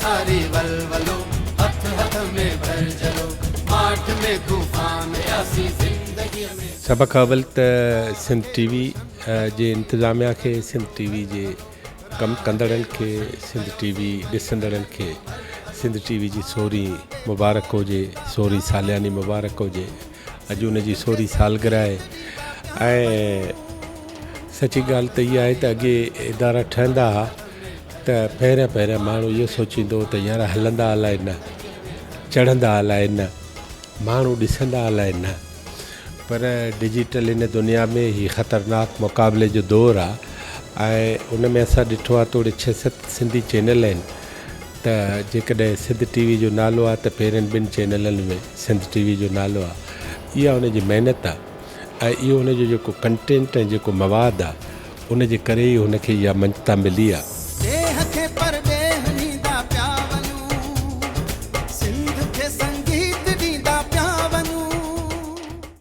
ساري ولولو، هٿ هٿ ۾ ڀرجهلو، ماٺ ۾ طوفان آياسين زندگيء ۾. سڀ کان اول ته سنڌ ٽي وي جي انتظاميا کي، سنڌ ٽي وي جي ڪم ڪندڙن کي، سنڌ ٽي وي ڏسندڙن کي سنڌ ٽي وي جي سورهين مبارڪ هجي، سورهين سالياني مبارڪ هجي. اڄ ان جي سورهين سالگرهه آهي ۽ سچي ڳالهه ته اها آهي ته اڳي ادارا ٺهندا ها ته پهريان پهريان ماڻهو اهو سوچيندو هو ته يار هلندا الائي نه، چڙهندا الائي نه، ماڻهو ڏسندا الائي نه، پر ڊجيٽل هن دنيا ۾ هي خطرناڪ مقابلي جو دور آهي ۽ ان ۾ اسان ڏٺو آهي توڙي ڇهه ست سنڌي چينل آهن ته جيڪڏهن سنڌ ٽي وي جو نالو آهي ته پهرين ٻن چينلن ۾ سنڌ ٽي وي جو نالو آهي اها ان جي محنت آهي ۽ اهو ان جو جيڪو ڪنٽينٽ ۽ جيڪو مواد آهي ان جي ڪري ئي هن کي اها مڃتا ملي آهي.